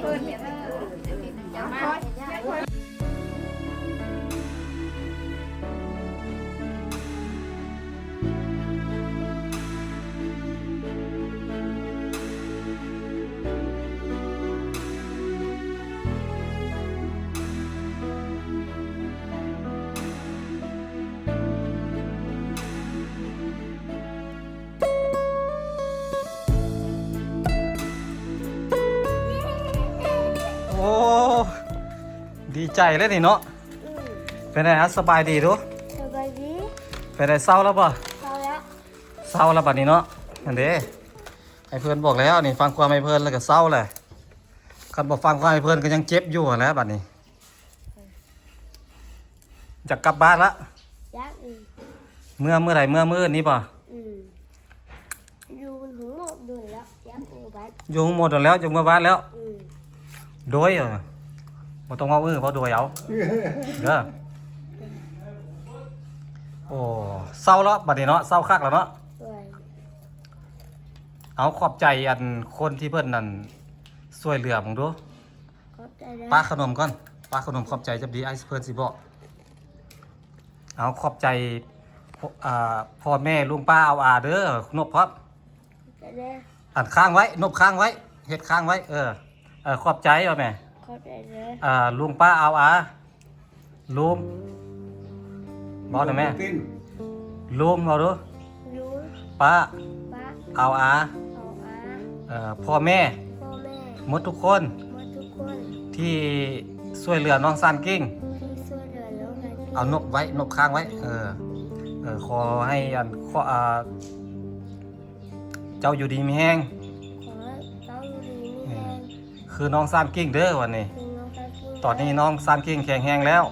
ເພິ່ນ ເອີ ເອົາມາ. ໂອ້ ດີໃຈເລີຍນີ້ເນາະ. ອືມ ເປັນໃດ ສະບາຍດີດູ? ສະບາຍດີ. ເປັນໃດ ເຊົາແລ້ວບໍ່? ເຊົາແລ້ວ ເຊົາແລ້ວບັດນີ້ເນາະ. ນັ້ນເດ້ ໄອ້ເພິ່ນບອກແລ້ວນີ້ ຟັງຄວາມໄອ້ເພິ່ນແລ້ວກໍເຊົາແຫຼະ. ຄັນບໍ່ຟັງຄວາມໄອ້ເພິ່ນກໍຍັງເຈັບຢູ່ຫັ້ນແຫຼະບັດນີ້. ຢາກກັບບ້ານລະ? ຢາກ. ອືມ ເມື່ອ ເມື່ອໃດ? ເມື່ອມື້ນີ້ບໍ່? ອືມ ຢູ່ໂຮງໝໍດົນແລ້ວ ຢາກເມືອບ້ານ. ຢູ່ໂຮງໝໍດົນແລ້ວ ຢາກເມືອບ້ານແລ້ວ. ອືມ ໂດຍ ເອີ ບໍ່ຕ້ອງເວົ້າ ເອີ ເວົ້າໂດຍເອົາເດີ. ໂອ້ ເຊົາແລ້ວບັດນີ້ເນາະ ເຊົາຄັກແລ້ວເນາະ. ໂດຍ ເອົາ ຂອບໃຈອັນຄົນທີ່ເພິ່ນນັ້ນຊ່ວຍເຫຼືອເບິ່ງດູ. ຂອບໃຈເດີ. ປະຂະໜົມກ່ອນ ປະຂະໜົມຂອບໃຈຈັບດີ ອ້າຍເພິ່ນຊິບອກ. ເອົາ ຂອບໃຈ ພໍ່ ອ່າ ພໍ່ແມ່ ລຸງ ປ້າ ອາວ ອາ ເດີ. ນົບພ້ອມ. ຂອບໃຈເດີ. ອັນຄ້າງໄວ້ ນົບຄ້າງໄວ້ ເຮັດຄ້າງໄວ້. ເອີ ເອີ ຂອບໃຈວ່າແມ່. ຂອບໃຈເດີ. ອ່າ ລຸງ ປ້າ ອາວ ອາ ລຸງ ເວົ້າໄດ້ແມ່. ລຸງ ເວົ້າດູ. ລຸງ ປ້າ ປ້າ ອາວ ອາ ອາວ ອາ ເອີ ພໍ່ແມ່ ພໍ່ແມ່ ໝົດທຸກຄົນ ໝົດທຸກຄົນ ທີ່ຊ່ວຍເຫຼືອນ້ອງຊານກິ້ງ ທີ່ຊ່ວຍເຫຼືອນ້ອງຊານກິ້ງ. ເອົານົບໄວ້ ນົບຄ້າງໄວ້. ເອີ ເອີ ຂໍໃຫ້ອັນ ຂໍ ອ່າ ເຈົ້າຢູ່ດີມີແຮງ. ຂໍໃຫ້ເຈົ້າຢູ່ດີມີແຮງ. ເອີ ຄືນ້ອງຊານກິ້ງເດີ ວັນນີ້ ຄືນ້ອງຊານກິ້ງ. ຕອນນີ້ນ້ອງຊານກິ້ງແຂງແຮງແລ້ວ.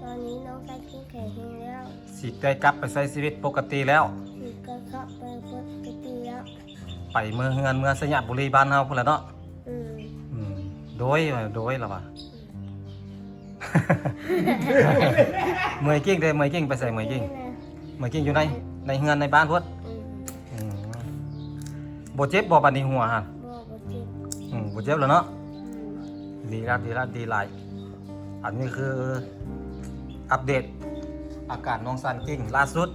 ຕອນນີ້ນ້ອງຊານກິ້ງແຂງແຮງແລ້ວ. ຊິໄດ້ກັບໄປໃຊ້ຊີວິດປົກກະຕິແລ້ວ. ຊິໄດ້ກັບໄປປົກກະຕິແລ້ວ. ໄປເມືອເຮືອນ ເມືອໄຊຍະບູລີບ້ານເຮົາພຸ້ນລະເນາະ. ອືມ ອືມ ໂດຍ ໂດຍລະວ່າ. ອືມ ໂດຍ ເມື່ອຍກິ່ງເດ້ ເມື່ອຍກິ່ງໄປໃສເມື່ອຍກິ່ງ? ເມື່ອຍກິ່ງຢູ່ໃນ ໃນເຮືອນໃນບ້ານພຸ້ນ. ອືມ ອືມ ບໍ່ເຈັບບໍ່ບາດນີ້ຫົວຫັ້ນ? ບໍ່ ບໍ່ເຈັບ. ອືມ ບໍ່ເຈັບແລ້ວເນາະ. ອືມ ດີລະ ດີລະ ດີຫຼາຍ. ອັນນີ້ຄືອັບເດດອາການນ້ອງຊານກິ່ງລ່າສຸດ.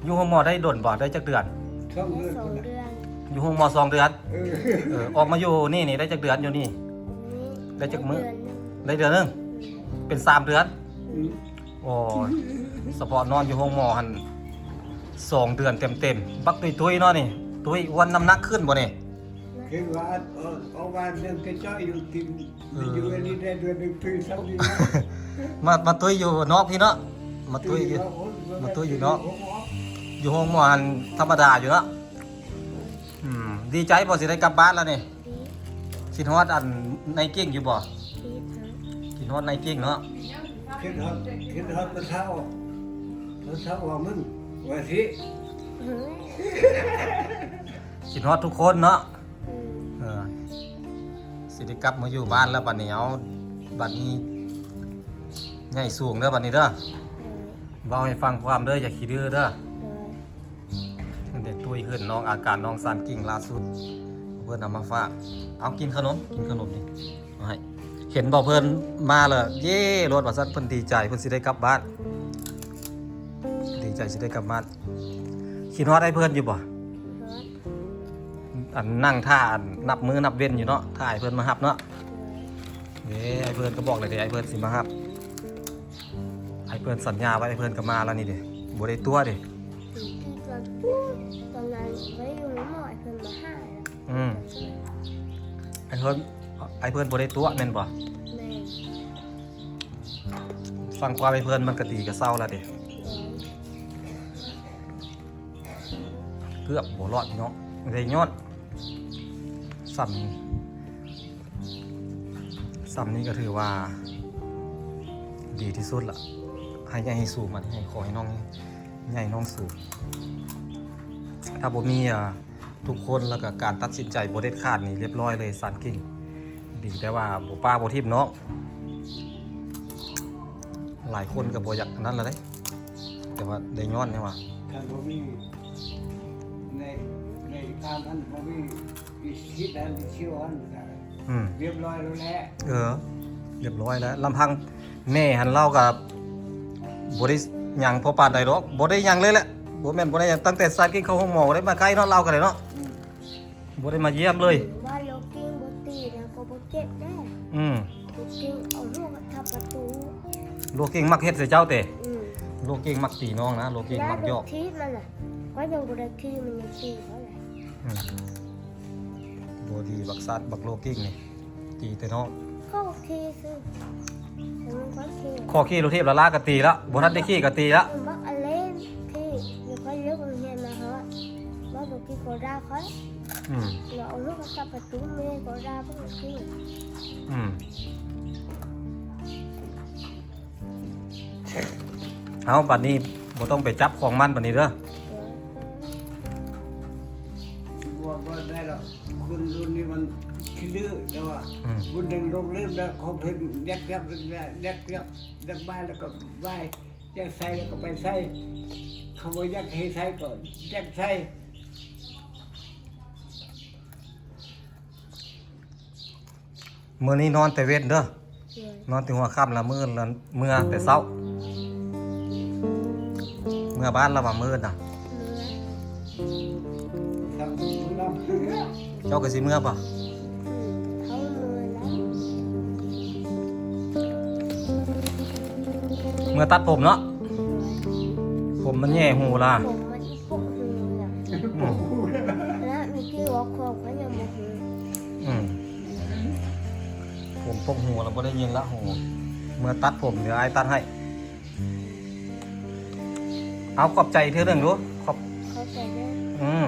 ຢູ່ໂຮງໝໍໄດ້ດົນບໍ່? ໄດ້ຈັກເດືອນ? ສອງເດືອນ ໄດ້ສອງເດືອນ. ຢູ່ໂຮງໝໍສອງເດືອນ. ເອີ ເອີ ອອກມາຢູ່ນີ້ນີ້ໄດ້ຈັກເດືອນ? ຢູ່ນີ້ ນີ້ ໄດ້ຈັກມື້? ໄດ້ເດືອນໜຶ່ງ. ໄດ້ເດືອນໜຶ່ງ. ອືມ ເປັນສາມເດືອນ. ອືມ ໂອ້ຍ ສະເພາະນອນຢູ່ໂຮງໝໍຫັ້ນສອງເດືອນເຕັມໆ. ບັກຕຸ້ຍໆເນາະນີ້. ຕຸ້ຍ ອ້ວນ ນ້ຳໜັກຂຶ້ນບໍ່ນີ້? ຄິດວ່າ ເອີ ເອົາວ່າຍັງຈະຈ່ອຍຢູ່ ກິນ ເອີ ຢູ່ອັນນີ້ໄດ້ເດືອນໜຶ່ງ ຕຸ້ຍສ່ຳນີ້. ມາ ມາຕຸ້ຍຢູ່ນອກພີ້ເນາະ. ມາຕຸ້ຍຢູ່ ມາຕຸ້ຍຢູ່ນອກ. ຢູ່ໂຮງໝໍຫັ້ນທຳມະດາຢູ່ເນາະ. ອືມ ດີໃຈບໍ່ຊິໄດ້ກັບບ້ານແລ້ວນີ້? ດີ. ຄິດຮອດອັນນາຍເກັ່ງຢູ່ບໍ່? ຄິດຮອດ. ຄິດຮອດນາຍເກັ່ງເນາະ. ຄິດຮອດ ຄິດຮອດຕອນເຊົ້າ ຕອນເຊົ້າວ່າມຶງວ່າຊິ ເອີ ຄິດຮອດທຸກຄົນເນາະ. ອືມ ເອີ ຊິໄດ້ກັບມາຢູ່ບ້ານແລ້ວບັດນີ້. ເອົາ ບັດນີ້ໃຫຍ່ສູງເດີບັດນີ້ເດີ. ເອີ ເວົ້າໃຫ້ຟັງຄວາມເດີ ຢ່າຂີ້ດື້ເດີ. ເອີ ເພິ່ນໄດ້ຕຸ້ຍເຮືອນນ້ອງ ອາການນ້ອງຊານກິ່ງລ່າສຸດ ເພິ່ນເອົາມາຝາກ. ເອົາ ກິນຂະໜົມ ກິນຂະໜົມນີ້ ເອົາໃຫ້. ເຫັນບໍ່ ເພິ່ນມາແລ້ວເຢ້ໂລດວ່າຊັ້ນ. ເພິ່ນດີໃຈ ເພິ່ນຊິໄດ້ກັບບ້ານ ດີໃຈຊິໄດ້ກັບບ້ານ. ຄິດຮອດອ້າຍເພິ່ນຢູ່ບໍ່? ຄິດຮອດ. ອັນນັ່ງຖ້າ ອັນນັບມື້ນັບເວັນຢູ່ເນາະ ຖ້າອ້າຍເພິ່ນມາຮັບເນາະ. ເອີ ເດ້ ອ້າຍເພິ່ນກໍບອກແລ້ວເດ້ ອ້າຍເພິ່ນຊິມາຮັບ. ອ້າຍເພິ່ນສັນຍາໄວ້ ອ້າຍເພິ່ນກໍມາແລ້ວນີ້ເດ້ ບໍ່ໄດ້ຕົວະເດ້. ອືມ ຕອນ ຕອນນັ້ນໄປຢູ່ນຳໝໍ ອ້າຍເພິ່ນມາຫາ. ອືມ ອ້າຍເພິ່ນ ອ້າຍເພິ່ນບໍ່ໄດ້ຕົວະແມ່ນບໍ່? ແມ່ນ. ຟັງຄວາມອ້າຍເພິ່ນມັນກໍດີກໍເຊົາແລ້ວເດ້. ໂດຍ. ເກືອບບໍ່ລອດເນາະ ໄດ້ຍ້ອນ ສ່ຳນີ້ ສ່ຳນີ້ກໍຖືວ່າດີທີ່ສຸດລະ. ໃຫ້ໃຫຍ່ໃຫ້ສູງ ບັດນີ້ໃຫ້ ຂໍໃຫ້ນ້ອງໃຫຍ່ ນ້ອງສູງ. ຖ້າບໍ່ມີ ອ່າ ທຸກຄົນ ແລ້ວກໍການຕັດສິນໃຈບໍ່ເດັດຂາດນີ້ ລຽບຮ້ອຍເລີຍ ຊານກິ່ງ. ດີແຕ່ວ່າບໍ່ປະບໍ່ຖິ້ມນ້ອງ. ຫຼາຍຄົນກໍບໍ່ຢາກອັນນັ້ນລະເດ້ ແຕ່ວ່າໄດ້ຍ້ອນນີ້ວ່າ ຄັນບໍ່ມີໃນ ໃນຕາມຫັ້ນ ບໍ່ມີອີຊິດອັນຊິວອັນ ອືມ ລຽບຮ້ອຍແລ້ວແຫຼະ. ເອີ ລຽບຮ້ອຍແລ້ວ. ລຳພັງແມ່ຫັ້ນ ລາວກໍບໍ່ໄດ້ຫຍັງພໍປານໃດດອກ ບໍ່ໄດ້ຫຍັງເລີຍແຫຼະ. ບໍ່ແມ່ນບໍ່ໄດ້ຫຍັງ ຕັ້ງແຕ່ຊານກິ່ງເຂົ້າໂຮງໝໍບໍ່ໄດ້ມາໃກ້ເນາະ ລາວກໍໄດ້ເນາະ. ອືມ ບໍ່ໄດ້ມາຢ້ຽມເລີຍ. ວ່າໂລກິງບໍ່ຕີນະກໍບໍ່ເຈັບແດ່. ອືມ ໂລກິງເອົາຫົວກະທັບປະຕູ. ໂລກິງມັກເຮັດໃສ່ເຈົ້າເຕະ? ອືມ ໂລກິງມັກຕີນ້ອງນະ ໂລກິງມັກຢອກ. ທີ່ມັນນະ ຂ້ອຍຍັງບໍ່ໄດ້ທີ່ ມັນຍັງຕີຂ້ອຍ. ອືມ ບໍ່ດີ ບັກຊາດ ບັກໂລກິງນີ້ ຕີແຕ່ນ້ອງ. ຂໍຂີ່ຊື່ ຂໍຂີ່ລົດຖີບລະລາກະຕີລະ ບໍ່ທັນໄດ້ຂີ່ກະຕີລະ. ບັກອາເລນທີ່ຢູ່ ຂ້ອຍເລີກໂຮງຮຽນມາຮອດ ມາບໍ່ກີ່ກໍດ່າຂ້ອຍ. ອືມ ລະເອົາລູກມາຈັບປະຕູແມ່ກໍດ່າບໍ່ກີ່. ອືມ ເອົາ ບັດນີ້ບໍ່ຕ້ອງໄປຈັບຂອງມັນບັດນີ້ເດີ. ບໍ່ ບໍ່ໄດ້ດອກ ຄົນລຸ້ນນີ້ມັນຂີ້ດື້ ແຕ່ວ່າ ອືມ ບຸນດຶງລົງເລີ່ມແລ້ວ ຂອງເພິ່ນແຍກ ແຍກ ແຍກ ແຍກ ແຍກບ້ານແລ້ວກໍໄປ ຢາກໃສ່ແລ້ວກໍໄປໃສ່ ເຂົາບໍ່ຢາກໃຫ້ໃສ່ກໍຢາກໃສ່. ມື້ນີ້ນອນແຕ່ເວັນເດີ. ໂດຍ. ນອນແຕ່ຫົວຄ່ຳລະ ມື້ລະເມືອແຕ່ເຊົ້າ. ເມືອບ້ານລະວ່າມື້ນະ. ເມືອ. ເຈົ້າກໍຊິເມືອບໍ່? ອືມ ເຮົາເມືອລະ ເມືອຕັດຜົມເນາະ. ໂດຍ. ຜົມມັນແຫຍ່ຫູລະ ຜົມມັນອີກປົກຫູລະ. ອືມ ລະມີທີ່ອອກຂອງກໍຍັງບໍ່ຮູ້. ອືມ ຜົມປົກຫູລະ ບໍ່ໄດ້ຍິນລະຫູ. ເມືອຕັດຜົມ ດຽວອ້າຍຕັດໃຫ້. ເອົາ ຂອບໃຈເທື່ອໜຶ່ງດູ. ຂອບ ຂອບໃຈເດີ. ອືມ